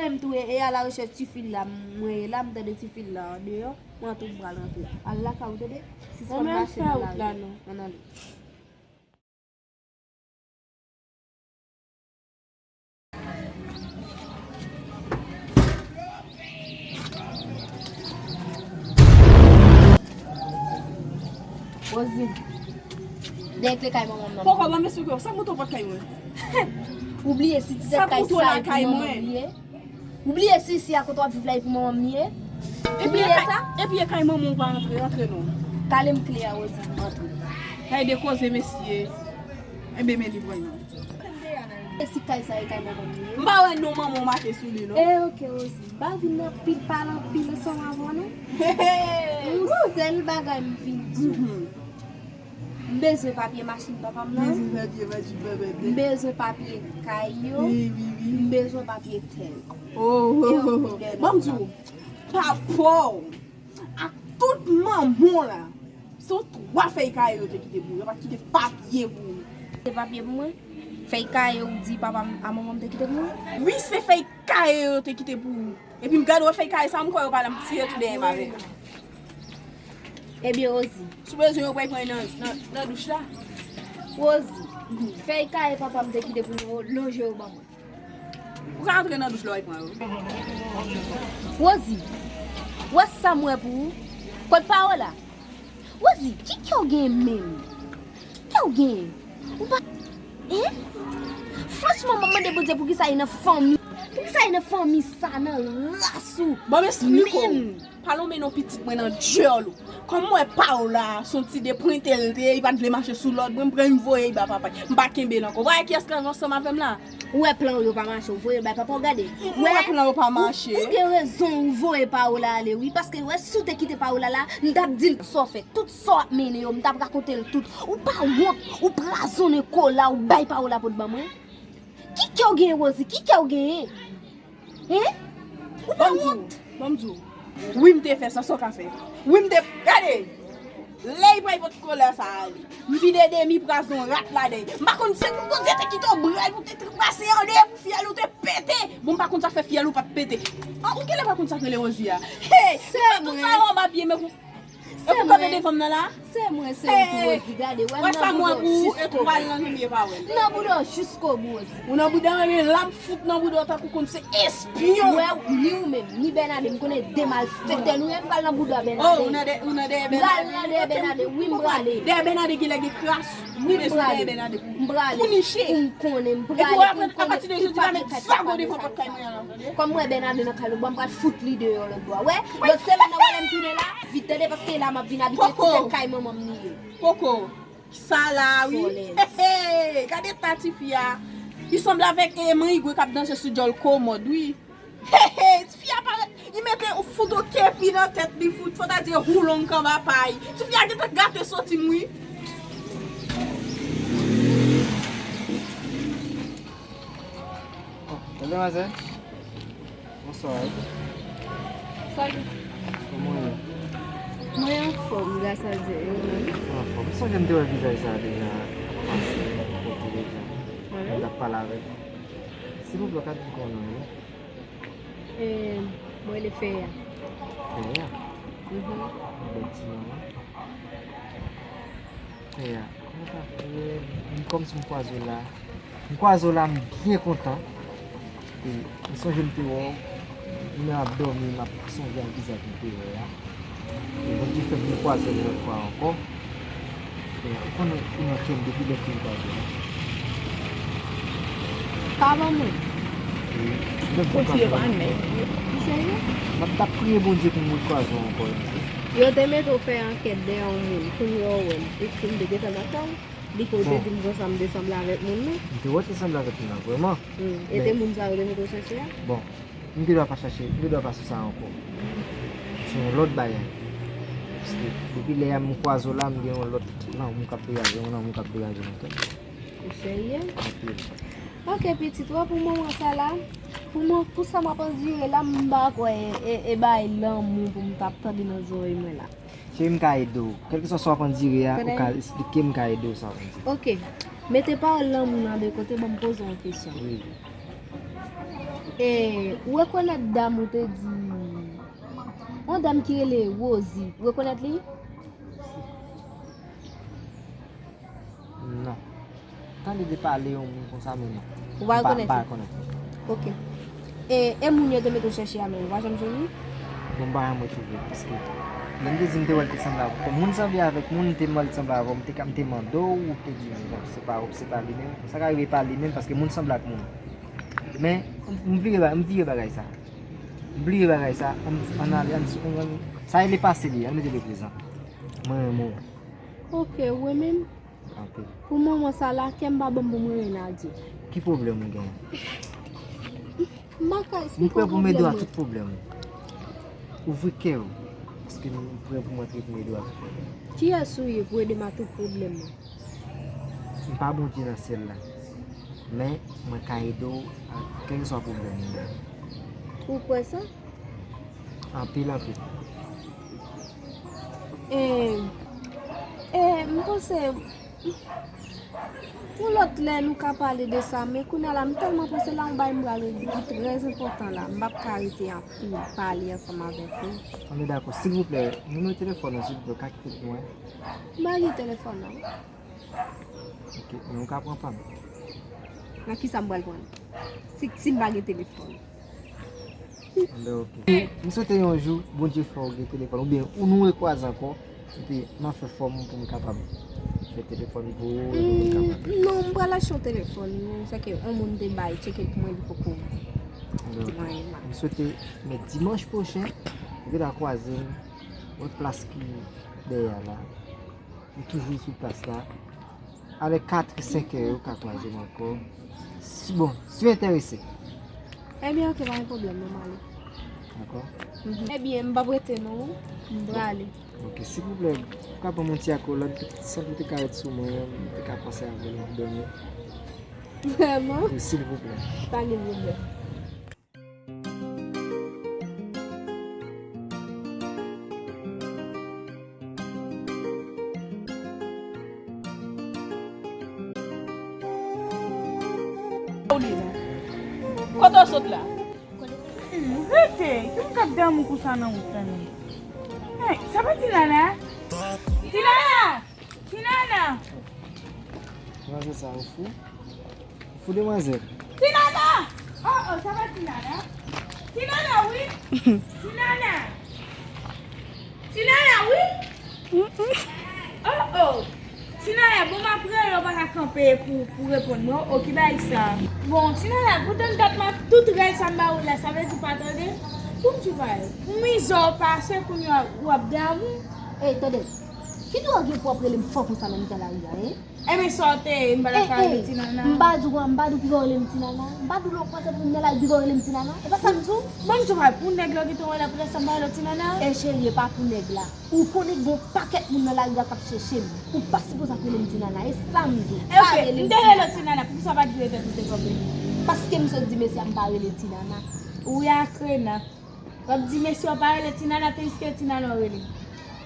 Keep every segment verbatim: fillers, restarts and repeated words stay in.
M tou e, e a la rechèch ti fi la, mwen ye la, m tande ti fi la andeyò, mwen tou m pral rantre. Al lakay ou tande, sispann mache nan lari. Ann ale. Rosie, dèyè kle kay manman m nan. Poko, ban m esplike w. Sa k moute w pòt kay mwen? Ou bliye si ti tèt kay sa e pou manman m li ye? Ou bliye si isi a kote w ap viv la e pou manman m li ye? Ou bliye sa? Epi e kay manman w pa antre, antre non. Kale m kle a, Rosie, antre. Kay de koze, mesye. Enben, men li pran non. E si kay sa e kay manman m li ye? M pa wè non manman w make sou li non. E oke, Rosie. M pa vin anpil pale anpil ansanm avè w non. Yon sèl bagay m vin di w. M bezwen papye machin papa m nan. Bezwen papye machin papa m nan. M bezwen papye kay yo. Wi, wi, wi. M bezwen papye tè yo. Oh, oh, oh, oh. Ban m di w, papa w ak tout manman w la, se yon twa fèy kaye yo te kite pou ou. Yo pa t kite papye pou ou. Se papye pou mwen? Fèy kaye ou di papa m a manman m te kite pou mwen? Wi, se fèy kaye yo te kite pou ou. Epi m gade wè fèy kaye sa, m kwè yo pa nan m tire tou dèyè m avè l. Ebyen, Rosie. Si w bezwen yo, pral pran nan, nan, nan douch la. Rosie, fèy kaye papa m te kite pou mwen yo, lonje yo ban mwen. Ou ka antre nan douch la w al pran yo. Rosie, wè sa m wè pou ou? Kot Paola? Rosie, ki kè w genyen menm? Ki kè w genyen? Ou pa. Hein? Franchman, m ap mande Bondye poukisa e nan fanmi. Poukisa e nan fanmi sa, nan ras ou. Ban m esplike w. Menm. Pa lonmen non pitit mwen nan dyòl ou. Kòm m wè Paola se yon ti deprente l te ye, li pa t vle mache sou lòd mwen, m pran m voye l ba papa l. M pa kenbe l ankò. Ou pa wè kiyès k ansanm avè m la? Ou wè plan w yo pa mache, ou voye l bay papa w gade. M wè plan yo pa mache. Ou, ou gen rezon, ou voye Paola ale, wi. Paske, wè, si w te kite Paola la, m t ap di l sa w fè. Tout sa w ap mennen yo, m t ap rakonte l tout. Ou pa wont, ou prazonnen kola, ou bay Paola pou l ban mwen. Ki kè w genyen, Rosie? Ki kè w genyen? Hein? Ou pa wont? Ban m di w. Wi, m te fè sa, sa w ka fè? Wi, m te, gade! Lè y pral pot kolè sa ale. M vide demi prazon rat ladan l. M pa konn se pou Bondye te kite w bral pou te trepase an de pou fyèl ou te pete. Bon, m pa konn sa fè fyèl ou pa t pete. An, ou genlè pa konn sa k rele Rosie a. Hey, se tout sa w ap ap ye, men pou, e pou kanpe devan m nan la? Se mwen, se ou tou, Rosie, gade, wè m nan boudò jisko bout. Nan boudò jisko bout, Rosie. Ou nan boudò, men la m fout nan boudò tankou konn se espyon. Wè, ni ou menm, ni Bernadette, m konnen de malfektè nou ye, m pral nan boudò Bernadette. Oh, ou nan dè, ou nan dèyè Bernadette. M pral nan dèyè Bernadette, wi, m prale. Dèyè Bernadette genlè gen kras. Wi, m prale. M prale. Pou niche. Pou m konnen, m prale, pou m konnen tout papye kay papa m yo sa. Kòm m wè Bernadette nan kay lòt bò, m pral fout li deyò lòt bò a. Wè, lòt semèn nan, wè lè m tounen la, vit tande, paske la m ap vin abite ti tèt kay manman m li ye. Poko. Sa la, wi. Solèy. He, he, gade ta tifi a. Li sanble avèk, e, manigwe k ap danse sou djòl komòd, wi. He, he, tifi a parèt, li mete, fout yon kepi nan tèt li, fout, fò ta di houlong k anba pay. Tifi a gentan gate soti m, wi. Oh, bonjou, madmwazèl. Bonswa. Salut. Kòman w ye? Mwen anfòm, gras a Dye. E ou menm? Mwen anfòm. M sonje m te wè vizaj sa a deja. Pase yon kote deja. Mwen menm? M t ap pale avèk ou. Silvouplè, w ka di m kòman w ye? E, mwen rele Feya. Feya? Mhm. Yon bèl ti non, wi. Frè a, kòman w ka fè? M kòmsi m kwaze w la. M kwaze w la, m byen kontan. E m sonje m te wè w, m nan ap dòmi, m ap sonje a vizaj m te wè a. E Bondye fè m kwaze w yon lòt fwa ankò. E ou konnen ou nan kè m depi lè ke m kwaze w la. Pa ban mwen. Wi. Bondye pa nèg. Ou serye? M ap t ap priye Bondye pou m rekwaze w ankò yon jou. Yo te mete w fè ankèt dèyè yon moun, kounye a w wè m. Epi m te gentan nan kè w. Li ke w te di m konsa m te sanble avèk moun nan. M te wè w te sanble avèk moun nan, vrèman. Hmm. E te moun sa yo te mete w chèche a? Bon, m te dwa pa chache, m te dwa pa sou sa ankò. Se yon lòt bagay. Paske depi lè a m kwaze w la, m gen yon lòt lanmou k ap degaje, yon lanmou k ap degaje nan kè m. Ou serye? Anpil. Ok, pitit, wè pou moman sa la, pou mo-, pou sa m ap andire la, m pa kwè e, e, e bay lanmou pou m t ap tande nan zòrèy mwen la. Cheri, m ka ede w. Kèlkeswa sa w ap andire a, ou ka esplike m, m ka ede w sa w ap andire. Ok. Mete pawòl lanmou nan de kote, ban m poze w yon kesyon. Wi. E, ou rekonèt dam ou te di, yon dam ki rele Rosie, ou rekonèt li? Non. Tande de pale yon moun konsa, men non. Ou pa rekonèt li? M pa rekonèt li. Ok. E, e moun yo te mete w chèche a menm, ou pa janm jwenn li? Bon, m pa janm retwouve, paske lè m te di m te wè l te sanble avè w. Kòm moun sanble avèk moun, m te wè l sanble avè w, m te ka, m te mande w, ou te di m, bon, se pa, se pa li menm. Sa ka rive pa li menm, paske moun sanble ak moun. Men, m, m vire ba-, m vire bagay sa. M bliye bagay sa, ann, ann ale, ann, ann, ann, sa e le pase li, ann mete le prezan. Mwen renmen w. Ok, ou renmen m? Anpil. Pou moman sa la, kè m pa bon pou m renmen Nadie. Ki pwoblèm ou genyen? M pa ka eksplike w pwoblèm mwen. M prè pou m ede w a tout pwoblèm ou. Ouvri kè w. Paske m prè pou m antre pou m ede w a tout pwoblèm. Kiyès ou ye pou ede m a tout pwoblèm mwen? M pa Bondye nan syèl la. Men, mwen ka ede w a kèlkeswa pwoblèm ou gen. Ou kwè sa? Anpil, anpil. E, e, m panse, yon lòt lè nou ka pale de sa, men kounye a la, m tèlman prese la, yon bagay m pral regle ki trè enpòtan la. M p ap ka rete anpil pale ansanm avèk ou. Ann dakò, silvouplè, nimewo telefòn ou, silvouplè, ou ka kite pou mwen? M pa gen telefòn, non. Ok, men ou ka pran pa m. Nan kisa m pral pran l? Si, si m pa gen telefòn. Anben, ok. M swete yon jou, Bondye fè w gen telefòn, oubyen ou nou rekwaze ankò, epi m a fè fòm pou m kapab fè telefòn pou ou, epi m kapab. Mm, non, m pral achte yon telefòn, men sa ke yon moun te bay, tcheke pou mwen, li poko. Anben, ok. M swete, men dimanch pwochen, ou gentan kwaze m, yon plas ki dèyè a la. M toujou sou plas la. Avèk kat, senk è, ou ka kwaze m ankò. Si, bon, si w enterese. Ebyen, ok, pa gen pwoblèm, non, m ale. Dakò? Mhm. Ebyen, m p ap rete, non. M prale. Ok, silvouplè, ou ka ban m yon ti akolad, senp ou te ka ret sou mwen, m te ka panse avè w, m ap dòmi. Vrèman? Wi, silvouplè. Pa gen pwoblèm. Kote w sot la? Hmm, rete, ki moun k ap damou konsa nan wout la menm? Hey, sa pa Tinana? Tinana! Tinana! Manzè sa, ou fou? Fou demwazèl. Tinana! Oh, oh, sa pa Tinana? Tinana, wi! Tinana! Tinana, wi! Oh, oh! Tinana, bon, m ap rele w, pa ka kanpe pou, pou reponn mwen. Oh, ki bagay sa? Bon, Tinana, poutan dat m ap tout rèl sa m ba ou la, sa vle di w pa tande? Bon, m di w bagay. M mizè w pase, kounye a w ap damou. Ey, tande. Ki dwa w gen pou w ap rele m fò konsa nan mitan lari a, en? Enben sa w te ye, m pa ta ka rele Tinana. M pa di w, m pa di w piga w rele m Tinana. M pa di w lè w kòmanse pou m nan lari piga w rele m Tinana. E pa sa m di w. Bon, m di w pa pou nèg la w gentan wè la, poutèt sa m pa rele w Tinana. E cheri, e pa pou nèg la. Ou konnen gen yon pakèt moun nan lari a k ap chèche m. Ou pa sipoze ap rele m Tinana. E sa m di w. Pa rele m Tinana. M te rele w Tinana, poukisa w pa t vire tèt ou te kanpe? Paske m sot di mesye a m pa rele Tinana. Ou ye akrena. W ap di mesye w pa rele Tinana, tandiske Tinana w rele.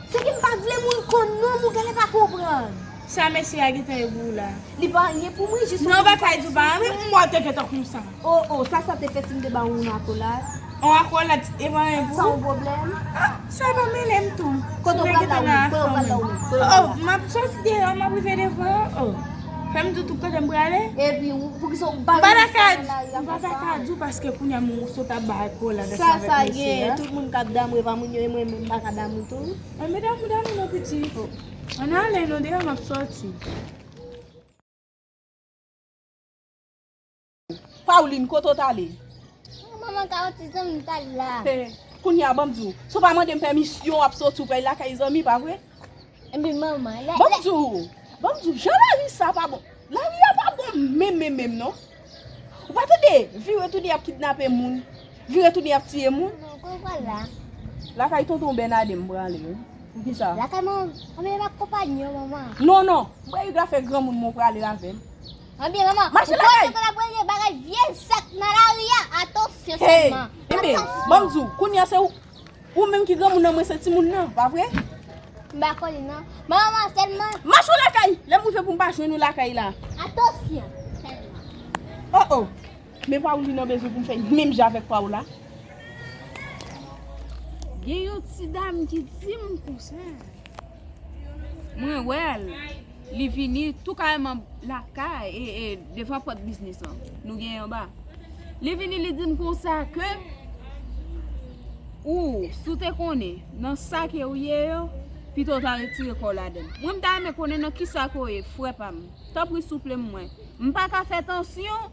Se ke m pa vle moun konn non, m ou genlè pa konprann. Sa mesye a gentan ye pou ou la? Li pa anyen pou mwen, jis yon bagay. Non, ou pa ka di w pa anyen, m wè w te gentan konsa. Oh, oh, sa, sa te fè si m te ba w yon akolad? Yon akolad, e pa anyen pou ou? Sa yon pwoblèm? Ah, sa pa mele m tou. Kote w pral la ou menm? Kote w pral la ou menm? Oh, m ap soti deyò, m ap rive devan, oh. Fè m di w tout kote m prale. Epi, ou, poukisa w pa rele m nan lari a konsa? M pa ta ka di w paske kounye a m sot ap bay akolad ansanm avèk mesye a. Sa, sa gen, tout moun k ap damou, e pa moun yo, e mwen menm m pa ka damou tou. Ann, medam, medam, non, piti. Oh. Ann ale, non, deyò m ap soti. Pauline, kote w t ale? Manman, ka yon ti zanmi m t al la. He, kounye a, ban m di w, si w pa mande m pèmisyon, w ap soti, w pral lakay zanmi, pa vre? Epi manman, lè, ban m di w, ban m di w, jan lari sa pa bon. Lari a pa bon menm, menm, menm, non. Ou pa tande, vire tounen y ap kidnape moun, vire tounen y ap tiye moun. Non, non, kon pral la. Lakay tonton Bènade m prale, wi. Poukisa? Lakay manman, anben m ap konpayi w, manman. Non, non, m prale la fè granmoun mwen prale avè m. Anben manman, mache lakay. Ou konnen bagay vye zèk nan lari a, atansyon sèlman. Hey, enben, ban m di w, kounye a se ou, ou menm ki granmoun nan, mwen se timoun nan, pa vre? M pa konnen non. Manman, sèlman. Mache lakay, lè m rive pou m pa jwenn ou lakay la. Atansyon sèlman. Oh, oh. Men pa ou li nan bezwen pou m fè menm jan avèk pa ou la. Gen yon ti dam ki di m konsa. Mwen wè l. Li vini tou kareman lakay, e, e, devan pòt biznis lan. Nou gen anba. Li vini, li di m konsa ke ou, si w te konnen nan sa ke w ye yo, pito w ta retire kò w ladan l. Mwen, m ta renmen konnen nan ki sa ke w ye, frè pa m. Tanpri, souple m mwen. M pa ka fè tansyon,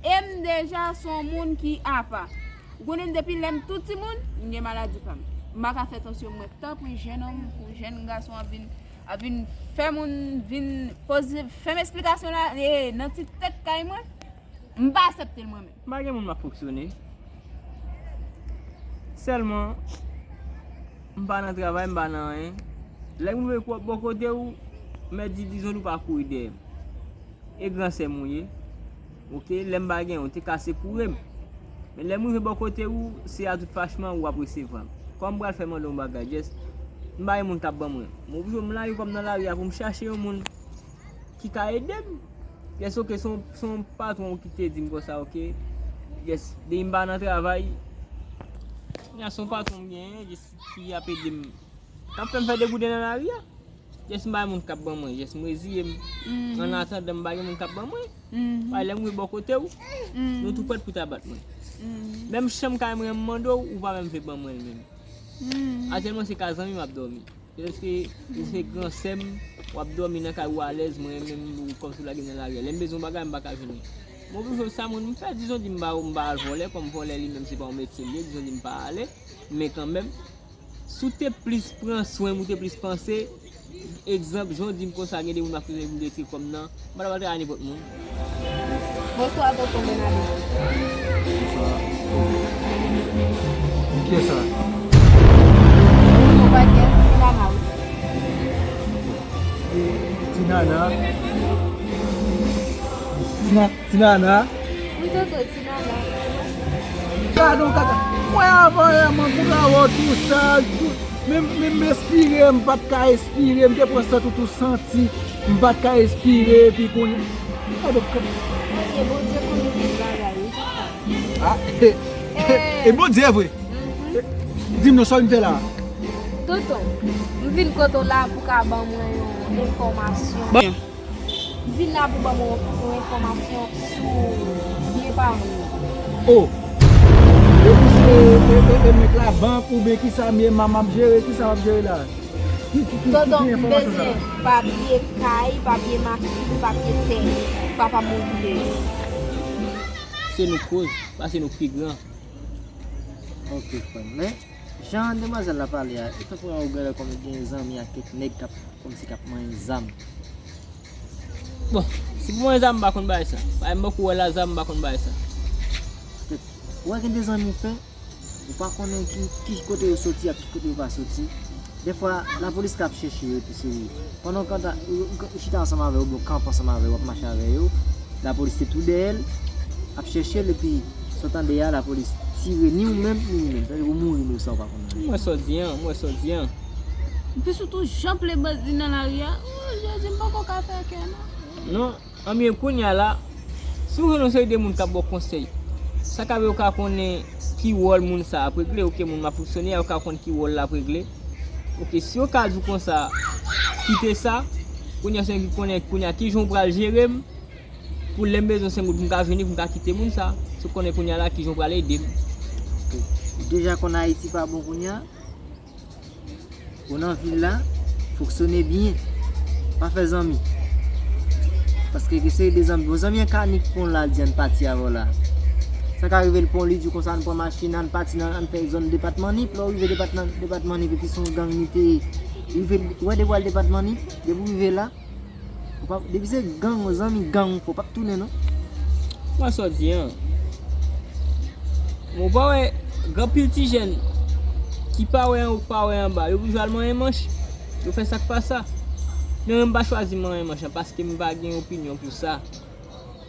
e m deja se yon moun ki apa. Ou konnen depi lè m tou timoun, m gen maladi pa m. M pa ka fè tansyon mwen. Tanpri, jennonm, pou jèn gason ap vin, ap vin fè moun vin poze, fè m esplikasyon la, e, nan ti tèt kay mwen, m pa aksepte l mwen menm. M pa gen moun m ap fonksyone. Sèlman, m pa nan travay, m pa nan anyen. Lè m rive bò kote w, mèt di, dizon nou pa kouri dèyè m. E gran sè m ou ye. Oke, lè m pa gen, ou te kase koure m. Men lè m rive bò kote ou, se a tout fachman ou ap resevwa m. Kòman m pral fè mande yon bagay, Jess? M pa gen moun k ap ban mwen. M oblije m lage kò m nan lari a pou m chache yon moun ki ka ede m. Jess, oke, se yon, se yon patwon ou ki te di m konsa, oke. Jess, depi m pa nan travay, kounye a se yon patwon m genyen, Jess, ki ap ede m, k ap fè m fè de gouden nan lari a. Jess, m pa gen moun k ap ban mwen. Jess, m reziye m. Annatandan, m pa gen moun k ap ban mwen. Paske lè m rive bò kote w, nou tou prèt pou ta bat mwen. Menm chanm kay mwen, m mande w, ou pa menm vle ban mwen l menm. Aktyèlman, se ka zanmi m ap dòmi. Paske ou se gran sè m, w ap dòmi nan kay ou alèz, mwen menm, ou kòmsi w lage m nan lari a. Lè m bezwen yon bagay, m pa ka jwenn li. M oblije sa moun, m fè, dizon di m pa, m pa al vòlè, kòm vòlè li menm se pa yon metye l ye, dizon di m pa ale, men kanmenm, si w te plis pran swen m, ou te plis panse, egzanp, jan w di m konsa, gen de moun m ap fè pou m retire kò m nan, m pa t ap al travay nenpòt moun. Bonswa, tonton Bènadè. Bonswa. Kiyès sa? Ou pa kiyès, Ti Nana, wi. Ti Nana. Ti Na-, Ti Nana. Wi, tonton, Ti Nana. Gadon kaka. Mwen avan yè, mwen pou ka wè tou sa, tou, men, men m espire, m pa t ka espire, m te pran sant ou tou santi, m pa t ka espire, epi kounye, gadon kaka. Ebyen, Bondye konnen tout bagay, wi, tonton. Ah, e, e, e Bondye vre. Di m non, sa w vin fè la? Tonton, m vin kote w la pou ka ban mwen yon enfòmasyon. Bon. M vin la pou ban mwen yon enfòmasyon sou byen pa m yo. Oh! E ou se, e, e, e nèg labank oubyen kisa m ye, m ap jere, kisa m ap jere la? Ki, ki, ki, ki enfòmasyon sa? Tonton, m bezwen papye kay, papye machin, papye tè papa m okipe yo. Se nou koz, paske nou pi gran. Ok, frè m. Men, jan demwazèl la pale a, e tankou ou genlè kòm gen zanmi ak kèk nèg k ap, kòmsi k ap manyen zam. Bon, si pou manyen zam, m pa konn bagay sa. Bagay m poko wè la, zam, m pa konn bagay sa. Ou wè gen de zanmi w fè, ou pa konnen ki, ki kote yo soti ak ki kote yo pa soti. Dèfwa, lapolis ka ap chèche yo epi se ou. Pandan w kanta-, ou, ou, ou chita ansanm avè yo, oubyen w kanpe ansanm avè yo, w ap mache avè yo, lapolis te tou dèyè l, ap chèche l, epi sa w tande a, lapolis tire ni ou menm, ni li menm. Sa vle di ou mouri inosan, ou pa konn anyen. M wè sa w di an, m wè sa w di an. Epi sitou jan plen bandi nan lari a, oh, Jezi, m poko ka fè kè non. Non. Anben, kounye a la, si w jwenn yon seri de moun k ap ba w konsèy, sa ka fè yo ka konnen ki wòl moun sa ap regle, oke, moun m ap fonksyone a, yo ka konn ki wòl l ap regle. Oke, si yo ka di w konsa, kite sa, kounye a se yo ki konnen kounye a ki jan w pral jere m, pou lè m bezwen senk goud pou m ka vini, pou m ka kite moun sa, si w konnen kounye a la ki jan w pral ede m. Ou deja konn Ayiti pa bon kounye a? Ou nan vil la, fonksyone byen. Pa fè zanmi. Paske gen seri de zanmi. Bon, zanmi an ka nik pon la, l di ann pati avè w la. Sa ka rive l pon, li di w konsa, ann pran machin, ann pati nan, ann fè zòn depatman Nip. Lè w rive depatman, depatman Nip, epi se yon gang li te ye. Rive, ou wè depi w al depatman Nip, depi w rive la, Ou p ap, depi se gang, yon zanmi gang ou fè, ou p ap tounen non. Mwen sa w di an. Ou pa wè, gen anpil ti jèn ki pa wè anwo, pa wè anba, yo toujou al manyen manch, yo fè sa k pa sa. Men mwen m pa chwazi manyen manch lan paske m pa gen opinyon pou sa.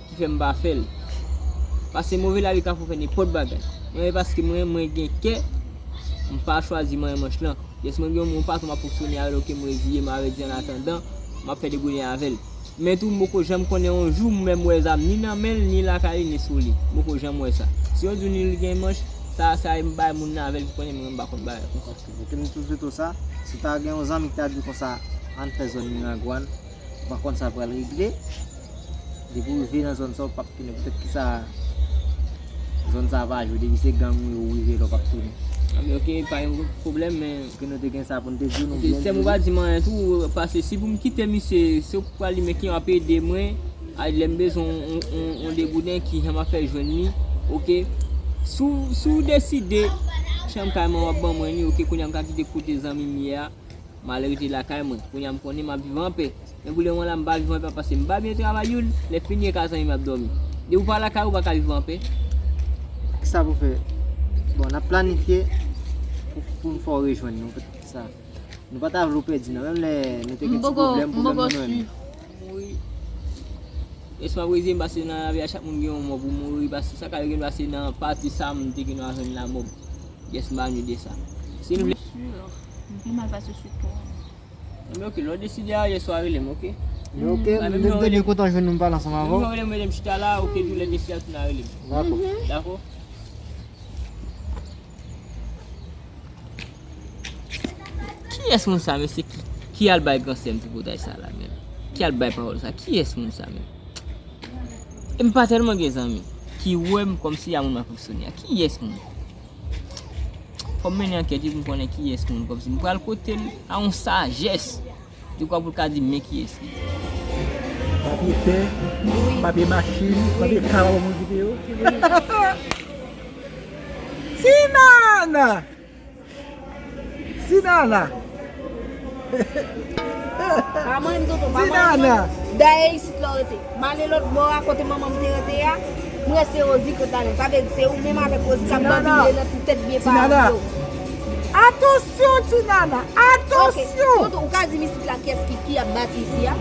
Ki fè m pa fè l. Paske move lavi ka fè w fè nenpòt bagay. Men paske mwen, mwen gen kè, m pa chwazi manyen manch lan. Jès mwen gen yon patwon m ap fonksyone avè l, oke, m reziye m avè l, di annatandan, m ap fè deboulye avè l. Men tou, m poko janm konnen yon jou m menm wè zam ni nan men l, ni lakay li, ni sou li. M poko janm wè sa. Si yo di w ni li gen manch, sa, sa e m bay moun nan avè l ki konnen, mwen menm m pa konn bagay konsa. Ok, m tou di w sa. Si w ta gen yon zanmi ki ta di w konsa, ann fè zòn Miragwàn, ou pa konn sa pral regle. Depi w rive nan zòn sa, ou p ap tounen. Poutèt ki sa zòn sa pa jwe, depi se gang ou ye, ou rive la, ou p ap tounen. Ah, men ok, pa gen pwoblèm, men Ke nou te gen sa pou n te di w, nou byen di w. Sèm ou pa di m anyen tou, paske si pou m kite misye, se ou k pral li men ki ap ede mwen, a, lè m bezwen yon, yon, yon, yon degouden ki jan m ap fè jwenn li, ok. Si w, si w deside, chanm kay mwen w ap ban mwen li, ok, kounye a m ka kite kote zanmi m ye a, m al rete lakay mwen. Kounye a m konnen m ap viv anpè. Men pou lemoman la, m pa viv anpè paske m pa byen travay youn, lè fini e ka zanmi m ap dòmi. Depi w pa lakay ou, ou pa ka viv anpè. Kisa pou fè? Bon, n ap planifye pou, pou n fè w rejwenn nou. Poutèt sa. Nou pa ta vle w pèdi non, menm lè nou te gen ti pwoblèm, pwoblèm nou menm. Mouri. Lèswa breze, m pase nan lavi a, chak moun gen yon mò pou mouri, paske sa ka gen pase nan pati sa, m te gen dwa jwenn lanmò. Yes, m pa nye de sa. Si nou vle. Bien sûr. M pi mal pase sou twa. Men ok, lè w deside a, yèswa rele m, ok? Men ok, m te byen kontan jwenn nou, m pale ansanm avè w. Menm jan w rele m, rele m chita la, ok, tou lè deside a, tounen rele m. Dakò. Dakò. Kiyès moun sa, mesye, ki, ki al bay gran sè m tripotay sa la menm? Ki al bay pawòl sa? Kiyès moun sa menm? E m pa tèlman gen zanmi ki wè m kòmsi a moun m ap fonksyone a. Kiyès moun? Fò m mennen ankèt wi pou m konnen kiyès moun kòmsi m pral kote l a yon sajès. Dekwa pou l ka di men kiyès li. Papye tè, papye machin, papye kay w ap kite yo. Ti Nana! Ti Nana! Pa manyen m tonton, pa manyen m non. Dayè isit la w rete. M ale lòt bò a kote manman m te rete a. M rete Rosie kot la menm. Sa vle di se ou menm avèk Rosie k ap babile nan ti tèt byen pa yo. Atansyon, Ti Nana! Atansyon! Ok, tonton, ou ka di m isit la kiyès ki, ki ap bati isi a?